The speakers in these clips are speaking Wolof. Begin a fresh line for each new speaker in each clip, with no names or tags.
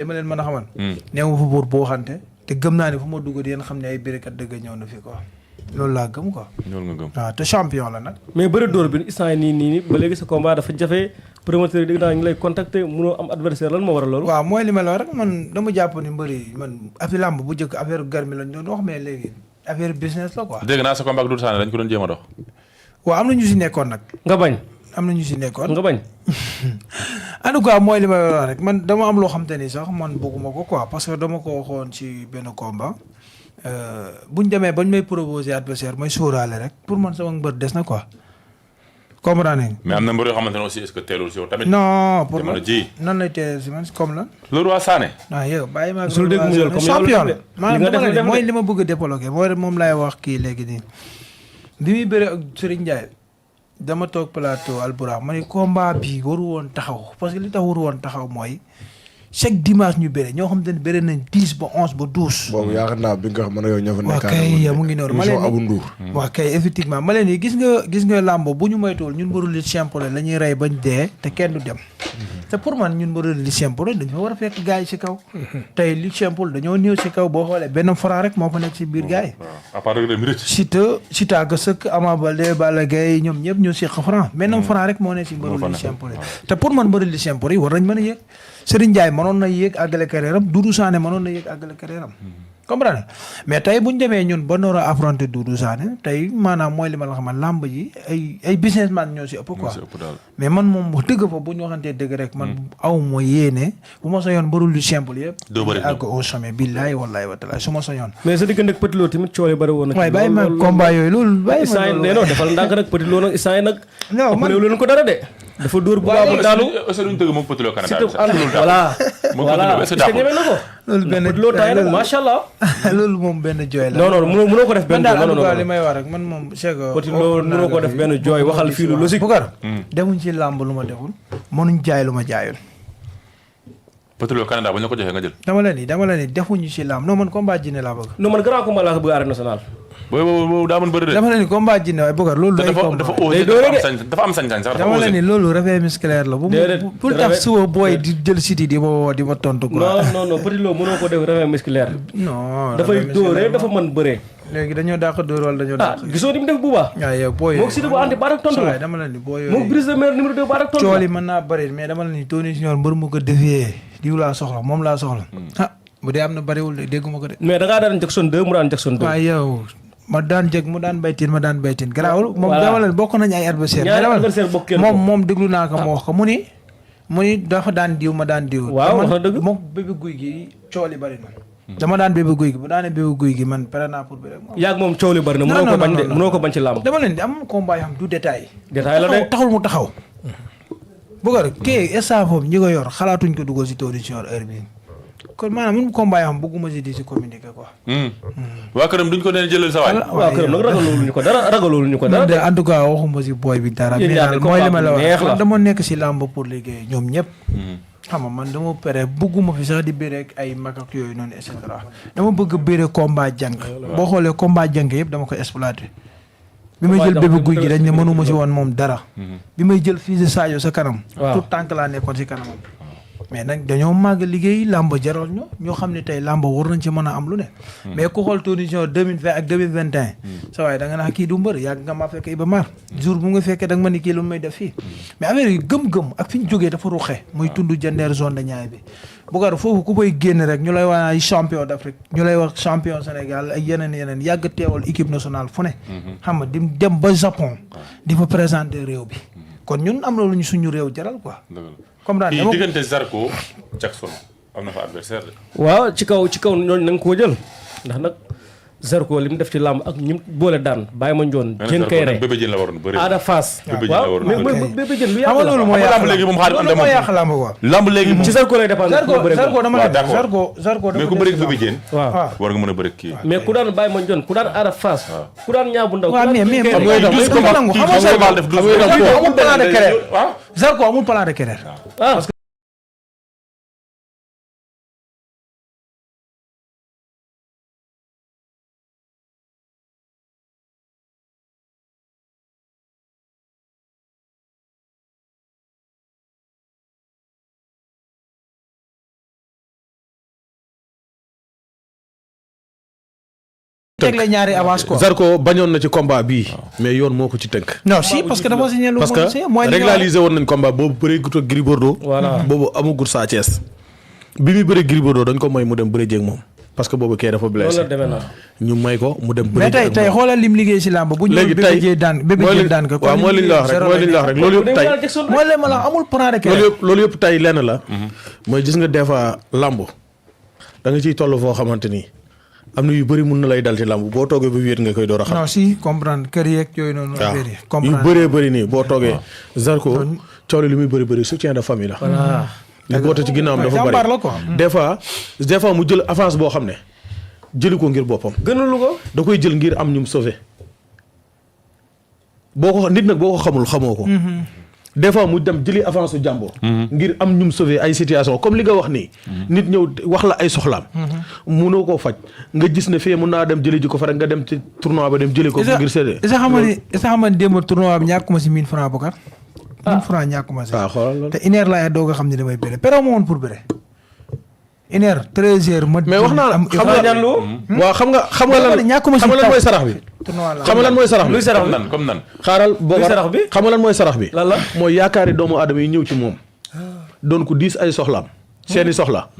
dama leen mën a xamal. néew fa buur boo xante te gëm naa ne fu ma dugg di yéen xam ne ay bérekat dëgg ñëw na fi quoi loolu laa gëm quoi.
loolu nga gëm
waaw te champion la nag.
mais bëri dóor bi instant nii ba léegi sa combat dafa jafe promoteur yi dégg naa ñu lay contacter mënoo am adversaire lan moo waral loolu.
waaw mooy li ma la wax rek man dama jàpp ni mbëri man affaire làmb bu njëkk affaire garmi lañ doon wax mais léegi affaire business la quoi.
dégg naa sa combat ak Doudou Sané dañ ko doon jéem a dox.
waaw am na ñu si nekkoon nag.
nga bañ.
am na ñu si nekkoon
nga bañ.
en tout cas mooy li ma la wax rek man dama am loo xam te ni sax man bëgguma ko quoi parce que dama ko waxoon ci benn combat buñ demee bañ may proposer adversaire mooy sóoraale rek pour man sama mbër des na quoi. comprendre nañ.
mais am na mbër yoo xamante ne aussi est-ce que teelul si yow tamit.
non pour
jamono ji
nan lay teelul si man comme la.
le roi Sané.
ah yow bàyyi ma.
su dégg mu jël comme
champion la
li
maanaam mooy li ma bëgg a débloqué mooy moom laay wax kii léegi nii. bi muy bëre ak Serigne Ndiaye dama toog plateau Albourakh ma ne combat bi waru woon taxaw parce que li tax waru woon taxaw mooy chaque dimanche ñu bëre ñoo xam te ne bëre nañ 10 ba 11 ba 12.
boobu yaakaar naa bi nga xam ne yow ñoo fa nekk.
waaw kay mu ngi noonu ma leen
Abou Ndour.
waaw kay effectivement ma leen ni gis nga làmb bu ñu moytuwul ñun mbëru li simple la ñuy rey bañ dee te kenn du dem. te pour man ñun mbëru li simple dañoo war a fekk gars yi si kaw. tey li simple dañoo néew si kaw boo xoolee benn Franc rek moo fa nekk si biir gars yi.
waaw à part rek dem rëcc.
Siteu ak sëkk Ama Baldé Balla Gaye ñoom ñëpp ñoo seq Franc benn Franc rek moo nekk si mbëru li simple te pour man mbëru li simple yi war nañ mën a yëg Serigne Ndiaye mënoon na yéeg àggale carrière am Doudou Sané mënoon na yéeg àggale carrière am comprendre mais tey bu ñu demee ñun ba noor a affronter Doudou Sané tey maanaam mooy li ma la xamal làmb ji ay businessman ñoo si ëpp quoi mais man moom wax dëgg fa bu ñu waxantee dëgg rek man aw ma yéene bu ma sa yoon barul lu simple yëpp àgg au sommet billahi wallahi wa taala su ma sa yoon
mais sa diggante ak Petit Lo tamit coow yi bëri woon na
waaye bàyyi ma combat yooyu loolu bàyyi ma loolu
non defal ndànk nag Petit Lo nag instant yi nag
non man
leen ko dara de dafa dóor bu baax mu daanu
est-ce que duñ tëgg moom Petit Lo Canada
voilà est-ce que ñeme na ko
loolu benn
Petit Lo taay nag macha allah
loolu moom benn jooy la
non mënoo ko def benn jooy
man daal li may wax rek man moom c'est que
Petit Lo mënoo ko def benn jooy waxal fii lu logique
Boucar demuñ ci làmb lu ma deful mënuñ jaay lu ma jaayul
Petit Lo Canada bu ñu la ko joxee nga jël
dama la ni defuñu ci làmb non man combat jinne laa bëgg
non man grand combat laa ko bëgg arène nationale
boobu daa mën bëri de.
dama la ni combat jinne waaye Boucar loolu ay combat
dafa am sañ-sañ sax
dama la ni loolu réveil musculaire la pour tax suba booy di jël site di ma tontu quoi
non Petit Lo mënoo ko def réveil musculaire
non
dafay dóoree dafa mën bëree
léegi dañoo dàq dóor wala dañoo dàq
gisoo ni mu def bu baax
waaw yow booy
moom si bu andi baat ak tontu
dama la ni booy
moom Brise de Mer numéro 2 baat ak tontu
cool yi mën naa bëri mais dama la ni Tony Junior mbër mu ko defee diw laa soxla moom laa soxla bu dee am na bëriwul de dégguma ko de
mais da ngaa daan Jackson 2 mu daan Jackson 2
waaw yow ma daan jëg mu daan baytin ma daan baytin garaawul moom dama la bokk nañ ay adversaire moom déglu naa ko mu wax ko mu ni dafa daan diw ma daan diw
waaw wax na dëgg
moom bébé guy gi cool yi bëri na dama daan bébé guy gi bu daanee bébé guy gi man pare naa pour bi rek
yaag moom coow li bëri na mënoo ko bañ ci làmb
dama leen di am combat yoo xam du détail
la de
taxul mu taxaw Boucar kii instant foofu ñi ko yor xalaatuñ ko dugal si Tony Junior heure bi kon maanaam mun combat yoo xam bëgguma si di si communiquer quoi
waa këram duñ ko nee jëlal sa waay
waa këram nag ragaloolu ñu ko dara
en tout cas waxuma si booy bi dara mais daal mooy li ma la wax dama nekk si làmb pour liggéey ñoom ñëpp xam nga man dama pare bëgguma fi sax di bëre ak ay mag ak yooyu noonu et cetera dama bëgg bëre combat jàng boo xoolee combat jàng yëpp dama ko exploité bi may jël bébé guy gi dañ ne mënuma si woon moom dara bi may jël fii de Sadio sa kanam tout tànk laa nekkoon si kanamam mais nag dañoo màgg liggéey làmb jaral ñoo xam ne tey làmb war nañ ci mën a am lu ne mais ku xool Tony Junior 2020 ak 2021 sa waaye da nga naa kii du mbër yàgg nga maa fekk Iba Mar jour bu nga fekkee da nga ma ni kii lu may def fii mais affaire yi gëm-gëm ak fi ñu jógee dafa ruxe muy tund jandeer zone de Niayes bi Boucar foofu ku koy génn rek ñu lay wax ay champion d'Afrique ñu lay wax champion Sénégal ak yeneen yàgg teewal équipe nationale fu ne xam nga di dem ba Japon di fa présenter réew bi kon ñun am na lu ñu suñu réew jaral quoi comme daal
kii diggante Zarko Jackson am na fa adversaire de.
waaw ci kaw ñooñu na nga koo jël ndax nag Zarko li mu def ci làmb ak ñi boole daan bàyyi ma njoon jën kay rey
bébé jën la waroon bëri
Ada Fass
waaw
mais bébé jën lu yàq
la loolu mooy
lamb léegi moom xaalis
loolu mooy yàq lamb quoi
lamb léegi moom
ci Zarko lay dépendre
Zarko dama la Zarko
mais ku bëri bébé jën
waaw
war nga mën a bëri kii
mais ku daan bàyyi ma njoon ku daan Ada Fass ku daan ñaa bu ndaw
waaw mais
nangu
amul plan de carrière Zarko amul plan de carrière teg la ñaari avance quoi.
Zarko bañoon na ci combat bii. mais yoon moo ko ci tënk.
non si parce que dafa signé lu
parce que régulariser woon nañ combat boobu bëree gut ak Gris Bordeaux.
voilà
boobu amagul Sa Thiès. bi muy bëree Gris Bordeaux dañ ko may mu dem bëree jéeg moom. parce que boobu kee dafa blessé. ñu may ko mu dem.
mais tey xoolal lim liggéey si làmb bu ñu. léegi tey bébé jee daan ko.
waaw mooy li ñu la wax rek loolu yëpp tey.
mooy li ma la amul plan de
loolu yëpp tey lenn la. mooy gis nga des fois làmb da nga ciy toll foo xamante ni am na yu bëri mun na lay dal ci làmb boo toogee ba wéet nga koy door a xam.
non si comprendre kër yeeg yooyu noonu.
waaw yu bëree bëri nii boo toogee. Zarko coono li muy bëri soutien de famille la.
voilà.
li boote ci ginnaawam dafa bëri
la quoi.
des fois mu jël avance boo xam ne jëli ko ngir boppam.
gënalu ko.
da koy jël ngir am ñum sauvé boo ko nit nag boo ko xamul xamoo ko. des fois mu dem jëli avance su jàmbur. ngir am ñum sauvé ay situation comme li nga wax nii. nit ñëw wax la ay soxlaam. munoo koo faj nga gis ne fii mun naa dem jëli ji ko fa rek nga dem ci tournoi ba dem jëli ko. ngir séddee
est-ce que xam nga démb tournoi bi ñàkkuma si 1000 francs Bokar. 1000 francs ñàkkuma si.
waaw xoolal loolu.
te une heure laa doog a xam ne damay bëre pero ma woon pour bëre. une heure 13h ma.
mais wax naa la xam nga ñaan lu. waaw xam nga lan
ñàkkuma si
xam nga lan mooy sarax bi. xam nga lan mooy sarax bi.
luy sarax bi
comme nan.
xaaral boo
sarax bi
xam nga lan mooy sarax bi.
lan la
mooy yaakaari doomu aadama yi ñëw ci moom. doon ko diis ay soxlaam. seeni soxla.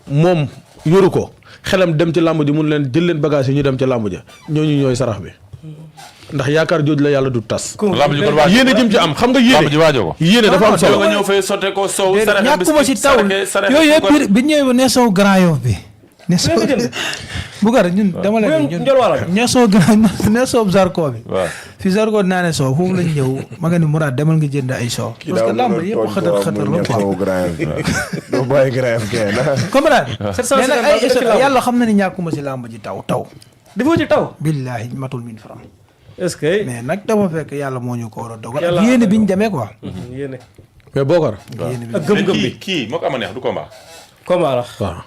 moom yoru ko xelam dem ci làmb ji mun leen jël leen bagage yi ñu dem ci làmb ja ñooñu ñooy sarax bi. ndax yaakaar jooju la yàlla du tas. yéene jëm ci am xam nga yéene dafa am solo.
nga ñëw fay sotte ko sow.
ñàkkuma si taw yooyu yëpp bi ñëwee ne sow Grand Yoff bi. ne sow Boucar ñun dama la ne sow ne sow Zarko bi.
waaw
fi Zarko naa ne sow foofu lañ ñëw ma nga ni Mourad demal nga jënd ay sow. parce que lamb yëpp xëtër la quoi.
doo bàyyi Grand Yoff kenn.
comme daal. mais nag ay yàlla xam na ni ñàkkuma si lamb ji taw.
defoo ci taw.
billaahi matul 1000 francs.
est-ce que.
mais nag dafa fekk yàlla moo ñu ko war a dogal. ak yéene bi ñu demee quoi.
yéene.
mais Bokar.
ak gëm-gëm bi
kii moo ko ama neex du combat.
combat la.
waaw.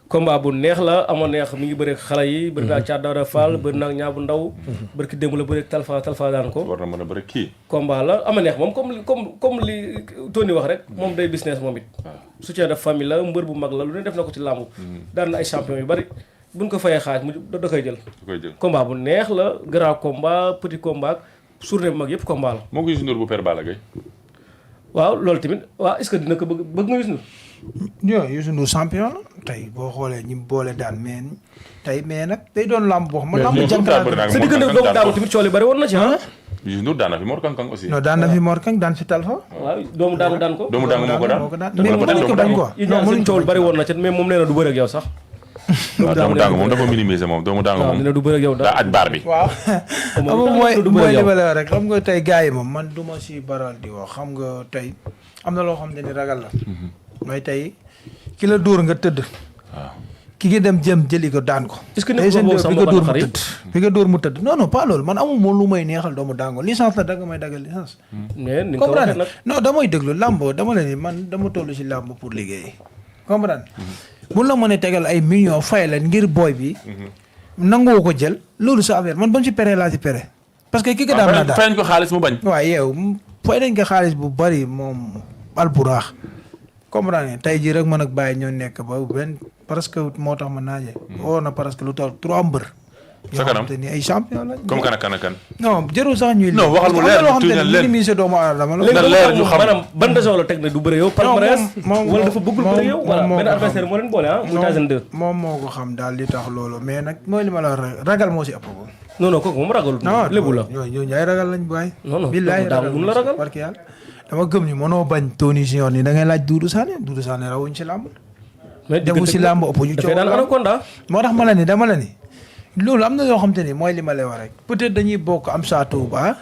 combat bu neex la ama neex mi ngi bëri xale yi. bëri naa Thiat Daouda Fall bëri naa ñaa bu ndaw. bëri ki démb la bëri Talfa daan ko.
war na mën a bëri kii.
combat la ama neex moom comme li Tony wax rek moom day business moom it. soutien de famille la mbër bu mag la lu ne def na ko ci làmb. daan na ay champion yu bari. buñ ko fayee xaaj mu da koy jël. combat bu neex la grand combat petit combat journée bu mag yëpp combat la.
moo ko Youssou Ndour bu Père Balla Gaye.
waaw loolu tamit waaw est-ce que dina ko bëgg nga Youssou Ndour.
ñooñu Youssou Ndour champion la tey boo xoolee ñi boole daan mais nag day doon lamb boo xam ne. lamb jànkuwaan
sa diggante doomu daanu tamit coole bari woon na ci ah.
Youssou Ndour daan na fi Mor Kang Kang aussi.
non daan na fi Mor Kang daan fi Talfa.
waaw doomu daanu daan ko.
doomu daanu moo ko daan.
mais mënuñ ko bañ quoi.
non mënuñ coow bari woon na ci mais moom nee na du bëre ak yow sax.
doomu daangu moom dafa minimiser moom doomu daangu moom.
dina du bëre ak yow
daa aj baar bi.
waaw xam nga mooy li ma la rek xam nga tey gars yi moom man du ma si baral di wax xam nga tey am na loo xam ne ni ragal la. mooy tey ki la dóor nga tëdd.
waaw
ki nga dem jëm jëli ko daan ko.
est-ce que nekkul boobu sax moo ko naqari
fi nga dóor mu tëdd non non pas loolu man amul moom lu may neexal doomu daango licence la dagg may daggal licence.
mais ni nga ko waxee nag
non damay déglu làmb dama la ni man dama toll si làmb pour liggéey comprendre bu la mënee tegal ay millions fay la ngir booy bi. nangoo ko jël loolu sa affaire man ba mu si pere laa si pere. parce que ki ko daan naa daal
fay nañ ko xaalis mu bañ.
waaw yow fay nañ ko xaalis bu bari moom alburaax. comprendre tey jii rek man ak Baye ñoo nekk ba benn presque moo tax ma naaje. woo na presque lu tax 3 mbër.
sa kanam
yoo xamante ni ay champion lañ.
comme kan ak kan.
non jarul sax ñuy.
non waxal mu leer tuuti
leen minimiser doomu aadama la.
na leer ñu xam
maanaam ban raison la teg ne du bëre yow. palmarès wala dafa bëggul bëre yow. wala benn adversaire moo leen boole ah. muy Tyson 2.
moom moo ko xam daal li tax loolu mais nag mooy li ma la ragal moo si ëpp.
non non kooku moom ragalul.
non
lébu la
ñooñu ay ragal lañ bàyyi.
non non
billaay
daal mun la ragal
barke yàlla dama gëm ni mënoo bañ Tony Junior ni da ngay laaj Doudou Sané rawuñ si làmb.
mais
demu si làmb ëpp ñu coow
daan anaconda.
moo tax ma la ni dama la ni loolu am na yoo xam te ni mooy li ma lay wax rek peut-être dañuy bokk am saa Touba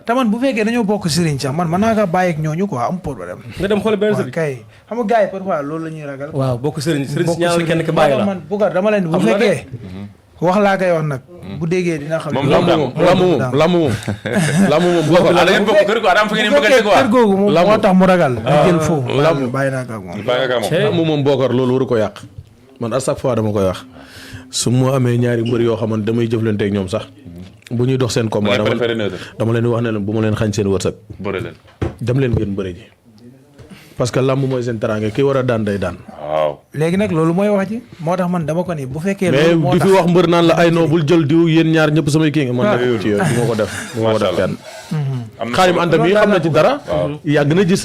te man bu fekkee dañoo bokk Serigne sax man mën naa kaa bàyyi ak ñooñu quoi am problème.
nga dem xool benn Serigne
kay xam nga gars yi parfois loolu la ñuy ragal.
waaw bokk Serigne si ñaanal kenn ki bàyyi la
man Boucar dama leen bu fekkee wax laa koy wax nag bu déggee dina xam.
moom
lamb moom boo ko
da ngeen bokk kër quoi daa am fa ngeen bëggante quoi.
kër googu moom moo tax mu ragal. jël foofu bàyyi naa ko ak moom.
lamb moom Bokar loolu waru ko yàq man à chaque fois dama koy wax su ma amee ñaari mbër yoo xamante damay jëflante ak ñoom sax bu ñuy dox seen combat dama leen di wax ne leen bu ma leen xañ seen wërsëg.
bëre leen
dem leen ngeen bëre ji parce que lamb mooy seen teraange ki war a daan day daan.
waaw.
léegi nag loolu mooy wax ji moo tax man dama ko ni bu fekkee.
mais
loolu moo
di
tax
fi wax mbër naan la ay noo bul jël diw yéen ñaar ñëpp samay kii nga man nag yow ci yooyu du ma ko def. du ma ko def kenn. Xaadim Anta mi xam na ci dara. yàgg na gis